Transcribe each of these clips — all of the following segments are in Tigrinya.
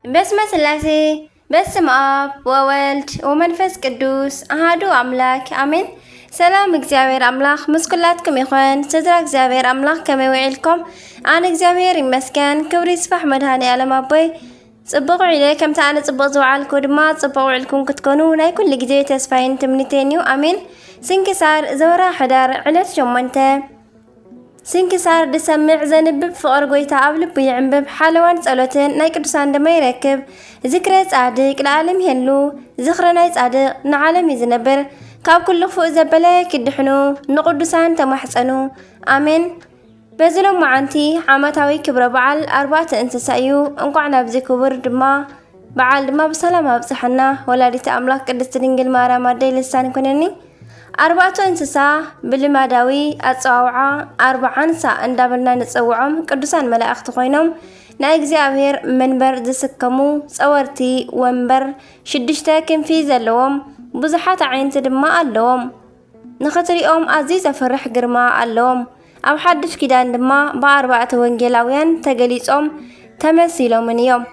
በስመ ስላሴ፣ በስመ ኣብ ወወልድ ወመንፈስ ቅዱስ ኣሃዱ ኣምላክ ኣሜን። ሰላም እግዚኣብሔር ኣምላኽ ምስ ኩላትኩም ይኹን። ስድራ እግዚኣብሔር ኣምላኽ ከመይ ውዒልኩም? ኣነ እግዚኣብሔር ይመስገን፣ ክብሪ ይስፋሕ መድኃኔ ዓለም ኣቦይ። ጽቡቕ ውዒለ፣ ከምቲ ኣነ ጽቡቕ ዝወዓልኩ ድማ ጽቡቕ ውዒልኩም ክትኮኑ ናይ ኩሉ ግዜ ተስፋይን ትምኒተይን እዩ። ኣሜን። ስንክሳር ዘወርሃ ሕዳር ዕለት ሸሞንተ። ስንክሳር ዝሰምዕ ዘንብብ ፍቕሪ ጐይታ ኣብ ልቡ ይዕንብብ፣ ሓለዋን ጸሎትን ናይ ቅዱሳን ደማ ይረክብ። ዝክረ ጻድቅ ለዓለም ይሄሉ፣ ዝኽረ ናይ ጻድቅ ንዓለም እዩ ዝነብር። ካብ ኩሉ ክፉእ ዘበለ ክድሕኑ ንቅዱሳን ተማሕጸኑ። ኣሜን። በዚ ሎማዓንቲ ዓመታዊ ክብረ በዓል ኣርባዕተ እንስሳ እዩ። እንቋዕ ናብዚ ክቡር ድማ በዓል ድማ ብሰላም ኣብጽሐና። ወላዲተ ኣምላኽ ቅድስት ድንግል ማርያም ኣደይ ልሳን ኩነኒ። ኣርባዕቱ እንስሳ ብልማዳዊ ኣጸዋውዓ ኣርባዓንሳ እንዳበልና ንጸውዖም ቅዱሳን መላእኽቲ ኮይኖም ናይ እግዚኣብሔር መንበር ዝስከሙ ጸወርቲ ወንበር ሽዱሽተ ክንፊ ዘለዎም ብዙሓት ኣዒንቲ ድማ ኣለዎም። ንኽትሪኦም ኣዝዩ ዘፍርሕ ግርማ ኣለዎም። ኣብ ሓድሽ ኪዳን ድማ ብኣርባዕተ ወንጌላውያን ተገሊጾም ተመሲሎምን እዮም።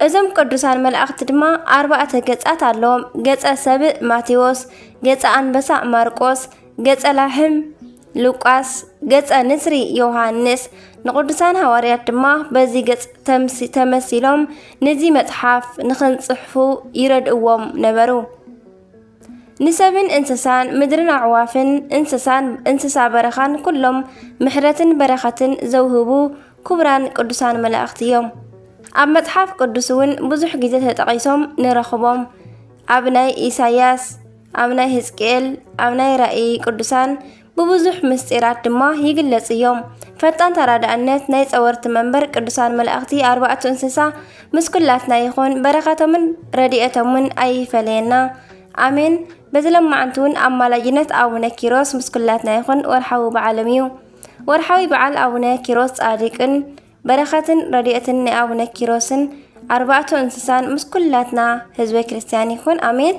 እዞም ቅዱሳን መላእኽቲ ድማ ኣርባዕተ ገጻት ኣለዎም። ገጸ ሰብእ ማቴዎስ፣ ገጸ ኣንበሳ ማርቆስ፣ ገጸ ላሕም ሉቃስ፣ ገጸ ንስሪ ዮሃንስ። ንቅዱሳን ሃዋርያት ድማ በዚ ገጽ ተምሲ-፣ ተመሲሎም ነዚ መጽሓፍ ንኽንጽሕፉ ይረድእዎም ነበሩ። ንሰብን እንስሳን፣ ምድርን ኣዕዋፍን፣ እንስሳን፣ እንስሳ በረኻን ኩሎም ምሕረትን በረኸትን ዘውህቡ ክቡራን ቅዱሳን መላእኽቲ እዮም። ኣብ መጽሓፍ ቅዱስ እውን ብዙሕ ግዜ ተጠቒሶም ንረኽቦም። ኣብ ናይ ኢሳያስ፣ ኣብ ናይ ህዝቅኤል፣ ኣብ ናይ ራእይ ቅዱሳን ብብዙሕ ምስጢራት ድማ ይግለጽ እዮም። ፈጣን ተራዳእነት ናይ ጸወርቲ መንበር ቅዱሳን መላእኽቲ ኣርባዕቱ እንስሳ ምስ ኩላትና ይኹን። በረኸቶምን ረድኤቶምን ኣይፈለየና። ኣሜን። በዚ ለማዓንቲ እውን ኣማላጅነት ኣቡነ ኪሮስ ምስ ኩላትና ይኹን። ወርሓዊ በዓሎም እዩ። ወርሓዊ በዓል ኣቡነ ኪሮስ ጻድቅን በረኸትን ረድኤትን ናይ ኣቡነ ኪሮስን ኣርባዕቱ እንስሳን ምስ ኩላትና ህዝበ ክርስቲያን ይኹን። ኣሜን።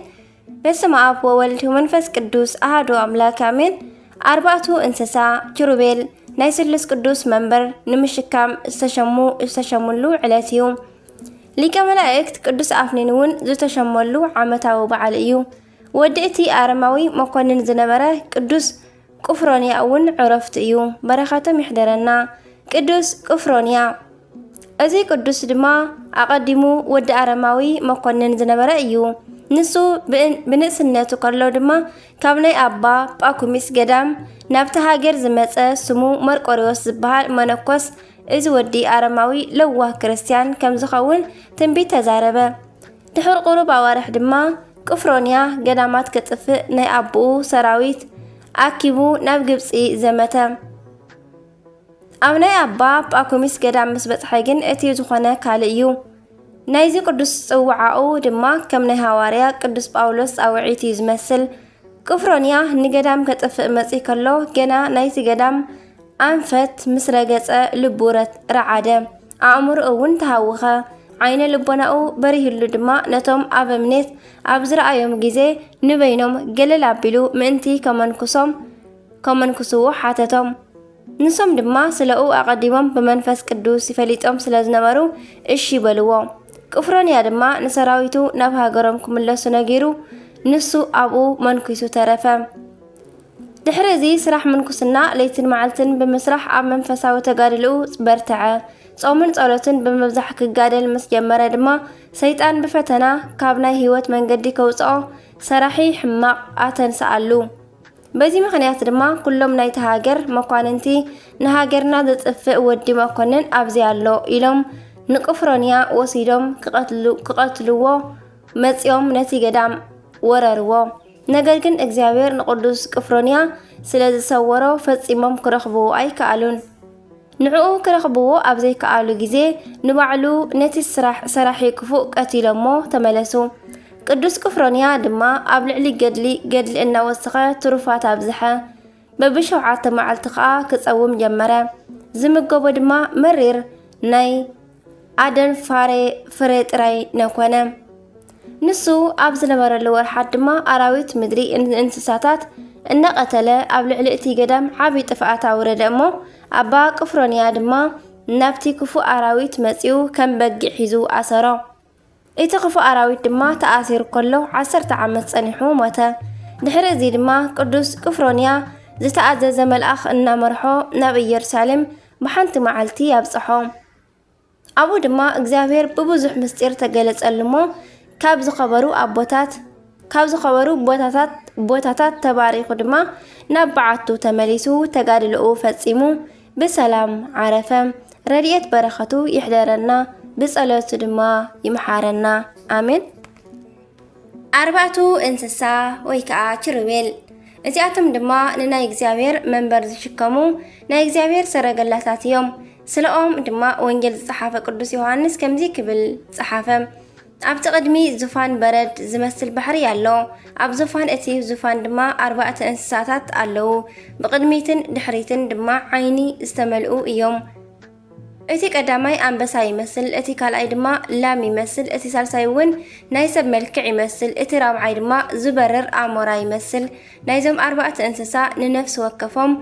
በስመ ኣብ ወወልድ ወመንፈስ ቅዱስ ኣሃዱ ኣምላክ ኣሜን። ኣርባዕቱ እንስሳ ኪሩቤል ናይ ስሉስ ቅዱስ መንበር ንምሽካም ዝተሸሙ-፣ ዝተሸሙሉ ዕለት እዩ። ሊቀ መላእክት ቅዱስ ኣፍኒን እውን ዝተሸመሉ ዓመታዊ በዓል እዩ። ወዲ እቲ ኣረማዊ መኮንን ዝነበረ ቅዱስ ቁፍሮንያ እውን ዕረፍቱ እዩ። በረኸቶም ይሕደረና። ቅዱስ ቁፍሮንያ። እዚ ቅዱስ ድማ ኣቐዲሙ ወዲ ኣረማዊ መኮንን ዝነበረ እዩ። ንሱ ብእን-፣ ብንእስነቱ ከሎ ድማ ካብ ናይ ኣባ ጳኩሚስ ገዳም ናብቲ ሃገር ዝመጸ ስሙ መርቆሪዎስ ዝበሃል መነኮስ፣ እዚ ወዲ ኣረማዊ ለዋህ ክርስቲያን ከም ዝኸውን ትንቢት ተዛረበ። ድሕሪ ቁሩብ ኣዋርሕ ድማ ቁፍሮንያ ገዳማት ከጥፍእ ናይ ኣቦኡ ሰራዊት ኣኪቡ ናብ ግብጺ ዘመተ። ኣብ ናይ ኣባ ጳኩሚስ ገዳም ምስ በጽሐ ግን እቲ ዝኾነ ካልእ እዩ። ናይዚ ቅዱስ ጽውዓኡ ድማ ከም ናይ ሃዋርያ ቅዱስ ጳውሎስ ጻውዒት እዩ ዝመስል። ቁፍሮንያ ንገዳም ከጥፍእ መጺኡ ከሎ ገና ናይቲ ገዳም ኣንፈት ምስ ረገጸ ልቡ ረት-፣ ረዓደ። ኣእምሮኡ እውን ተሃወኸ። ዓይነ ልቦናኡ በሪህሉ ድማ ነቶም ኣበምኔት ኣብ ዝረኣዮም ግዜ ንበይኖም ገለል ኣቢሉ ምእንቲ ከመንኩሶም፣ ከመንኩስዎ ሓተቶም። ንሶም ድማ ስለኡ ኣቐዲሞም ብመንፈስ ቅዱስ ይፈሊጦም ስለ ዝነበሩ እሺ በልዎ። ቁፍሮንያ ድማ ንሰራዊቱ ናብ ሃገሮም ክምለሱ ነጊሩ ንሱ ኣብኡ መንኩሱ ተረፈ። ድሕሪ እዚ ስራሕ ምንኩስና ለይትን መዓልትን ብምስራሕ ኣብ መንፈሳዊ ተጋድልኡ በርትዐ። ጾምን ጸሎትን ብምብዛሕ ክጋደል ምስ ጀመረ ድማ ሰይጣን ብፈተና ካብ ናይ ህይወት መንገዲ ከውጽኦ ሰራሒ ሕማቕ ኣተንስኣሉ። በዚ ምኽንያት ድማ ኩሎም ናይቲ ሃገር መኳንንቲ ንሃገርና ዘጥፍእ ወዲ መኮንን ኣብዚ ኣሎ ኢሎም ንቁፍሮንያ ወሲዶም ክቐትሉ-፣ ክቐትልዎ መጺኦም ነቲ ገዳም ወረርዎ። ነገር ግን እግዚኣብሔር ንቅዱስ ቁፍሮንያ ስለ ዝሰወሮ ፈጺሞም ክረኽብዎ ኣይከኣሉን። ንዕኡ ክረኽብዎ ኣብ ዘይከኣሉ ግዜ ንባዕሉ ነቲ ስራሕ ሰራሒ ክፉእ ቀቲሎሞ ተመለሱ። ቅዱስ ቁፍሮንያ ድማ ኣብ ልዕሊ ገድሊ ገድሊ እናወሰኸ ትሩፋት ኣብዝሐ። በብሸውዓተ መዓልቲ ኸኣ ክጸውም ጀመረ። ዝምገቦ ድማ መሪር ናይ ኣደን ፋሬ ፍረ ጥራይ ነኮነ። ንሱ ኣብ ዝነበረሉ ወርሓት ድማ ኣራዊት ምድሪ ን-፣ እንስሳታት እናቐተለ ኣብ ልዕሊ እቲ ገዳም ዓቢ ጥፍኣት ኣውረደ እሞ፣ ኣባ ቅፍሮንያ ድማ ናብቲ ክፉእ ኣራዊት መጺኡ ከም በጊዕ ሒዙ ኣሰሮ። እቲ ክፉእ ኣራዊት ድማ ተኣሲሩ ከሎ ዓሰርተ ዓመት ጸኒሑ ሞተ። ድሕሪ እዚ ድማ ቅዱስ ቅፍሮንያ ዝተኣዘዘ መልኣኽ እናመርሖ ናብ ኢየሩሳሌም ብሓንቲ መዓልቲ ኣብጽሖ። ኣብኡ ድማ እግዚኣብሔር ብብዙሕ ምስጢር ተገለጸሉ እሞ ካብ ዝኸበሩ ኣቦታት ካብ ዝኸበሩ ቦታታት ቦታታት ተባሪኹ ድማ ናብ በዓቱ ተመሊሱ ተጋድሎኡ ፈጺሙ ብሰላም ዓረፈ። ረድኤት በረኸቱ ይሕደረና፣ ብጸሎቱ ድማ ይምሓረና። ኣሜን። ኣርባዕቱ እንስሳ ወይ ከዓ ኪሩቤል። እዚኣቶም ድማ ንናይ እግዚኣብሔር መንበር ዝሽከሙ ናይ እግዚኣብሔር ሰረገላታት እዮም። ስለኦም ድማ ወንጌል ዝጸሓፈ ቅዱስ ዮሃንስ ከምዚ ክብል ጸሓፈ። ኣብቲ ቅድሚ ዙፋን በረድ ዝመስል ባሕሪ ኣሎ። ኣብ ዙፋን እቲ ዙፋን ድማ ኣርባዕተ እንስሳታት ኣለዉ። ብቕድሚትን ድሕሪትን ድማ ዓይኒ ዝተመልኡ እዮም። እቲ ቀዳማይ ኣንበሳ ይመስል፣ እቲ ካልኣይ ድማ ላም ይመስል፣ እቲ ሳልሳይ እውን ናይ ሰብ መልክዕ ይመስል፣ እቲ ራብዓይ ድማ ዝበርር ኣሞራ ይመስል። ናይዞም ኣርባዕተ እንስሳ ንነፍሲ ወከፎም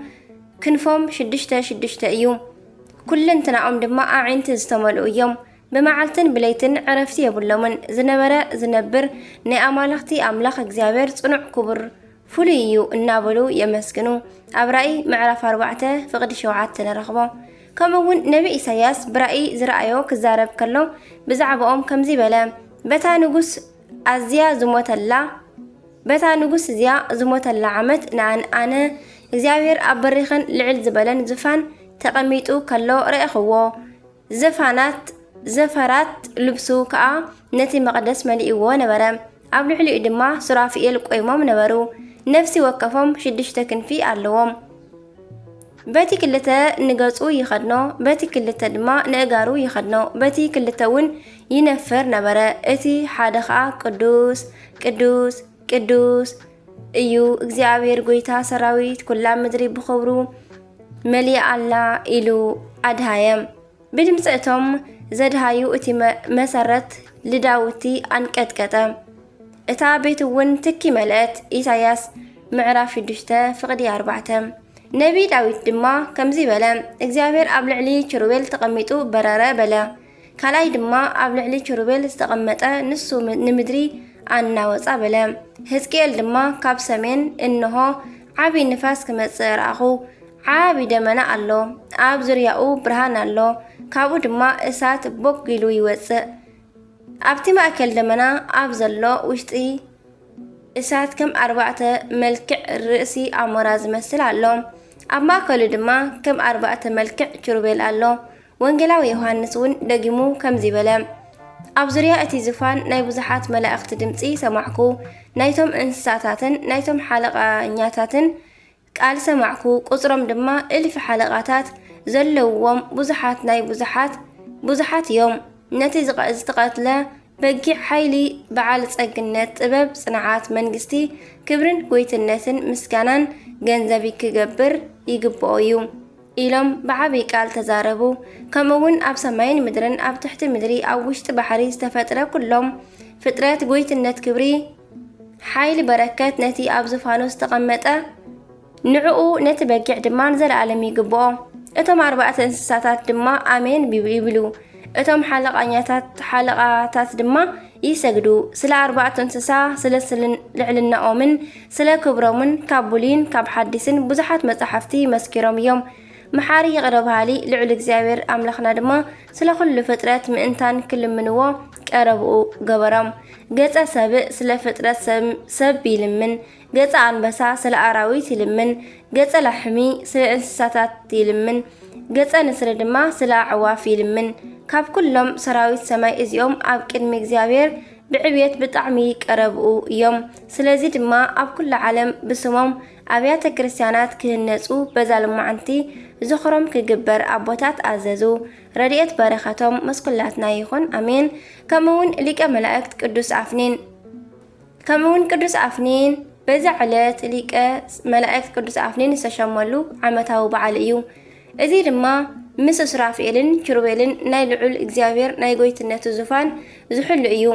ክንፎም ሽዱሽተ ሽዱሽተ እዩ። ኩለንትናኦም ድማ ኣዒንቲ ዝተመልኡ እዮም። ብመዓልትን ብለይትን ዕረፍቲ የብሎምን። ዝነበረ ዝነብር ናይ ኣማልኽቲ ኣምላኽ እግዚኣብሔር ጽኑዕ ክቡር ፍሉይ እዩ እናበሉ የመስግኑ። ኣብ ራእይ ምዕራፍ ኣርባዕተ ፍቕዲ ሸውዓተ ንረኽቦ። ከምኡ እውን ነቢ ኢሳያስ ብራእይ ዝረኣዮ ክዛረብ ከሎ ብዛዕባኦም ከምዚ በለ፣ በታ ንጉስ ኣዝያ ዝሞተላ በታ ንጉስ እዚያ ዝሞተላ ዓመት ንኣን ኣነ እግዚኣብሔር ኣብ በሪኽን ልዕል ዝበለን ዝፋን ተቐሚጡ ከሎ ረእኽዎ። ዘፋናት ዘፈራት ልብሱ ከኣ ነቲ መቕደስ መሊእዎ ነበረ። ኣብ ልዕሊኡ ድማ ሱራፊኤል ቆይሞም ነበሩ። ነፍሲ ወከፎም ሽዱሽተ ክንፊ ኣለዎም። በቲ ክልተ ንገጹ ይኸድኖ፣ በቲ ክልተ ድማ ንእጋሩ ይኸድኖ፣ በቲ ክልተ እውን ይነፍር ነበረ። እቲ ሓደ ኸኣ ቅዱስ ቅዱስ ቅዱስ እዩ እግዚኣብሔር ጎይታ ሰራዊት፣ ኩላ ምድሪ ብኽብሩ መሊኣ ኣላ ኢሉ ኣድሃየ። ብድምፂ እቶም ዘድሃዩ እቲ መ- መሰረት ልዳውቲ ኣንቀጥቀጠ፣ እታ ቤት እውን ትኪ መልአት። ኢሳያስ ምዕራፍ ሽዱሽተ ፍቕዲ ኣርባዕተ። ነቢይ ዳዊት ድማ ከምዚ በለ፣ እግዚኣብሔር ኣብ ልዕሊ ኪሩቤል ተቐሚጡ በረረ በለ። ካልኣይ ድማ ኣብ ልዕሊ ኪሩቤል ዝተቐመጠ ንሱ ንምድሪ ኣናወጻ በለ። ሕዝቅኤል ድማ ካብ ሰሜን እንሆ ዓቢ ንፋስ ክመጽእ ረኣኹ። ዓቢ ደመና ኣሎ፣ ኣብ ዙርያኡ ብርሃን ኣሎ፣ ካብኡ ድማ እሳት ቦግ ኢሉ ይወጽእ። ኣብቲ ማእከል ደመና ኣብ ዘሎ ውሽጢ እሳት ከም ኣርባዕተ መልክዕ ርእሲ ኣሞራ ዝመስል ኣሎ፣ ኣብ ማእከሉ ድማ ከም ኣርባዕተ መልክዕ ኪሩቤል ኣሎ። ወንጌላዊ ዮሃንስ እውን ደጊሙ ከምዚ በለ፣ ኣብ ዙርያ እቲ ዝፋን ናይ ብዙሓት መላእኽቲ ድምጺ ሰማዕኩ፣ ናይቶም እንስሳታትን ናይቶም ሓለቓኛታትን ቃል ሰማዕኩ፣ ቁጽሮም ድማ እልፊ ሓለቓታት ዘለውዎም ብዙሓት ናይ ብዙሓት ብዙሓት እዮም። ነቲ ዝተቐትለ በጊዕ ሓይሊ፣ በዓል ጸግነት፣ ጥበብ፣ ጽንዓት፣ መንግስቲ፣ ክብርን ጎይትነትን ምስጋናን ገንዘብ ክገብር ይግብኦ እዩ ኢሎም ብዓብይ ቃል ተዛረቡ። ከምኡ እውን ኣብ ሰማይን ምድርን ኣብ ትሕቲ ምድሪ ኣብ ውሽጢ ባሕሪ ዝተፈጥረ ኩሎም ፍጥረት ጎይትነት፣ ክብሪ፣ ሓይሊ፣ በረከት ነቲ ኣብ ዝፋኑ ዝተቐመጠ ንዕኡ ነቲ በጊዕ ድማ ንዘለኣለም ይግብኦ። እቶም ኣርባዕተ እንስሳታት ድማ ኣሜን ይብሉ። እቶም ሓለቓኛታት ሓለቓታት ድማ ይሰግዱ። ስለ ኣርባዕቱ እንስሳ ስለ ልዕልናኦምን ስለ ክብሮምን ካብ ብሉይን ካብ ሓዲስን ብዙሓት መጻሕፍቲ መስኪሮም እዮም። መሓሪ ይቕረ በሃሊ ልዑል እግዚኣብሔር ኣምላኽና ድማ ስለ ኩሉ ፍጥረት ምእንታን ክልምንዎ ቀረብኡ ገበሮም። ገጸ ሰብእ ስለ ፍጥረት ሰብ ይልምን፣ ገጸ ኣንበሳ ስለ ኣራዊት ይልምን፣ ገጸ ላሕሚ ስለ እንስሳታት ይልምን፣ ገጸ ንስሪ ድማ ስለ ኣዕዋፍ ይልምን። ካብ ኩሎም ሰራዊት ሰማይ እዚኦም ኣብ ቅድሚ እግዚኣብሔር ብዕብየት ብጣዕሚ ቀረብኡ እዮም። ስለዚ ድማ ኣብ ኩሉ ዓለም ብስሞም ኣብያተ ክርስቲያናት ክህነጹ በዛ ልማዓንቲ ዝኽሮም ክግበር ኣቦታት ኣዘዙ። ረድኤት በረኸቶም ምስ ኩላትና ይኹን፣ ኣሜን። ከምኡ እውን ሊቀ መላእክት ቅዱስ ኣፍኒን ከምኡ እውን ቅዱስ ኣፍኒን በዛ ዕለት ሊቀ መላእክት ቅዱስ ኣፍኒን ዝተሸመሉ ዓመታዊ በዓል እዩ። እዚ ድማ ምስ ሱራፌልን ኪሩቤልን ናይ ልዑል እግዚኣብሔር ናይ ጎይትነቱ ዙፋን ዝሕሉ እዩ።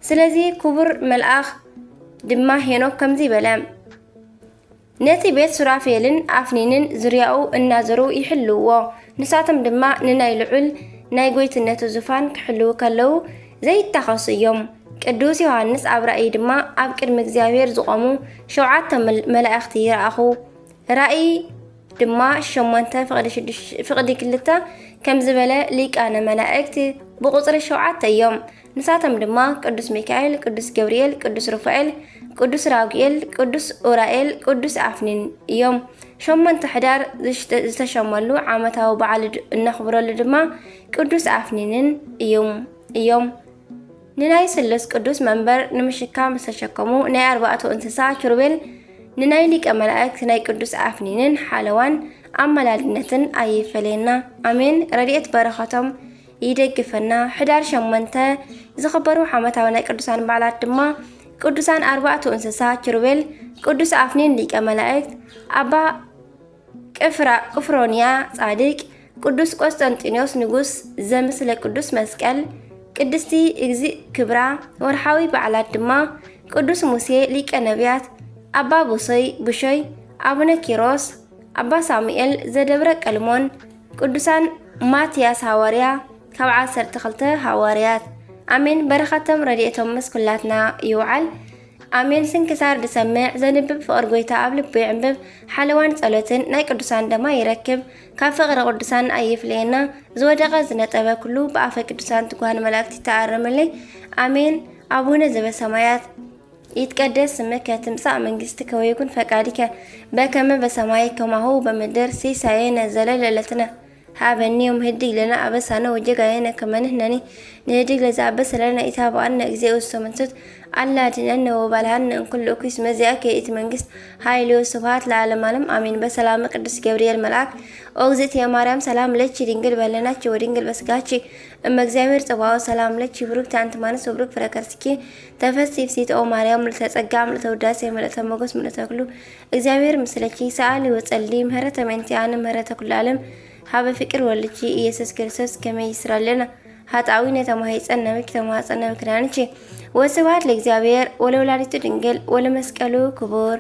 ስለዚ ክቡር መልኣኽ ድማ ሄኖክ ከምዚ በለ፣ ነቲ ቤት ሱራፌልን ኣፍኒንን ዙርያኡ እናዞሩ ይሕልውዎ። ንሳቶም ድማ ንናይ ልዑል ናይ ጎይትነቱ ዙፋን ክሕልዉ ከለዉ ዘይታኸሱ እዮም። ቅዱስ ዮሃንስ ኣብ ራእይ ድማ ኣብ ቅድሚ እግዚኣብሔር ዝቖሙ ሸውዓተ መል-፣ መላእኽቲ ረኣኹ። ራእይ ድማ ሸሞንተ ፍቕዲ ሽዱሽ-፣ ፍቕዲ ክልተ ከም ዝበለ ሊቃነ መላእክት ብቑጽሪ ሸውዓተ እዮም። ንሳቶም ድማ ቅዱስ ሚካኤል፣ ቅዱስ ገብርኤል፣ ቅዱስ ሩፋኤል፣ ቅዱስ ራጉኤል፣ ቅዱስ ኡራኤል፣ ቅዱስ ኣፍኒን እዮም። ሸሞንተ ሕዳር ዝሽተ-፣ ዝተሸመሉ ዓመታዊ በዓል ድ-፣ እነኽብረሉ ድማ ቅዱስ ኣፍኒንን እዮም፣ እዮም። ንናይ ስሉስ ቅዱስ መንበር ንምሽካም ዝተሸከሙ ናይ ኣርባዕቱ እንስሳ ኪሩቤል፣ ንናይ ሊቀ መላእክት ናይ ቅዱስ ኣፍኒንን ሓለዋን ኣማላድነትን ኣይፈለየና። ኣሜን። ረድኤት በረኸቶም ይደግፈና። ሕዳር ሸሞንተ ዝኽበሩ ዓመታዊ ናይ ቅዱሳን በዓላት ድማ ቅዱሳን ኣርባዕቱ እንስሳ ኪሩቤል፣ ቅዱስ ኣፍኒን ሊቀ መላእክት፣ ኣባ ቅፍራ-፣ ቅፍሮንያ ጻድቅ፣ ቅዱስ ቆስጠንጢኖስ ንጉስ ዘምስለ ቅዱስ መስቀል፣ ቅድስቲ እግዚእ ክብራ። ወርሓዊ በዓላት ድማ ቅዱስ ሙሴ ሊቀ ነቢያት፣ ኣባ ቡሶይ፣ ቡሾይ፣ ኣቡነ ኪሮስ፣ ኣባ ሳሙኤል ዘደብረ ቀልሞን፣ ቅዱሳን ማትያስ ሃዋርያ ካብ ዓሰርተ ክልተ ሃዋርያት። ኣሜን። በረኸቶም ረድኤቶም ምስ ኩላትና ይውዓል። ኣሜን። ስንክሳር ዝሰምዕ ዘንብብ ፍቕሪ ጎይታ ኣብ ልቡ ይዕንብብ። ሓለዋን ጸሎትን ናይ ቅዱሳን ደማ ይረክብ። ካብ ፍቕሪ ቅዱሳን ኣይፍለየና። ዝወደቐ ዝነጠበ ኩሉ ብኣፈ ቅዱሳን ትጉሃን መላእክት ይተኣረመለይ። ኣሜን። ኣቡነ ዘበሰማያት ይትቀደስ ስምከ ትምጻእ መንግስትከ ወይኩን ፈቃድከ በከመ በሰማይ ከማሁ በምድር። ሲሳየነ ዘለለዕለትነ ሀበኒ ዮም ህድግ ለነ አበሳነ ወጌጋየነ ከመ ንሕነኒ ንህድግ ለዘአበሰ ለነ። ኢታብአነ እግዚኦ ውስተ መንሱት አላ አድነነ ወባልሃነ እምኩሉ እኩይ። እስመ ዚአከ ይእቲ መንግስት ኃይል ወስብሐት ለዓለመ ዓለም አሜን። በሰላመ ቅዱስ ገብርኤል መልአክ ኦ እግዝእትየ ማርያም ሰላም ለኪ ድንግል በለናኪ ወድንግል በስጋኪ እመ እግዚአብሔር ጸባኦት ሰላም ለኪ ብሩክቲ አንቲ እማንስት ወብሩክ ፍሬ ከርስኪ ተፈሲ ብሲት ኦ ማርያም ምልዕተ ጸጋ ምልዕተ ውዳሴ ምልዕተ ሞገስ ምልዕተ ኩሉ እግዚአብሔር ምስለኪ ሰአሊ ወጸሊ ምህረተ ሜንቲአነ ምህረተ ኩሉ ዓለም ሀበ ፍቅር ወልድኪ ኢየሱስ ክርስቶስ ከመ ይስራለና ኃጣዊ ነተማሂፀን ነብኪ ተማፀን ነብክናንቺ። ወስብሐት ለእግዚአብሔር ወለወላዲቱ ድንግል ወለመስቀሉ ክቡር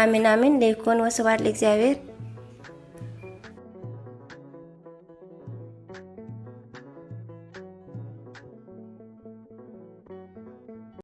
አሜን አሜን። ለይኩን ወስብሐት ለእግዚአብሔር።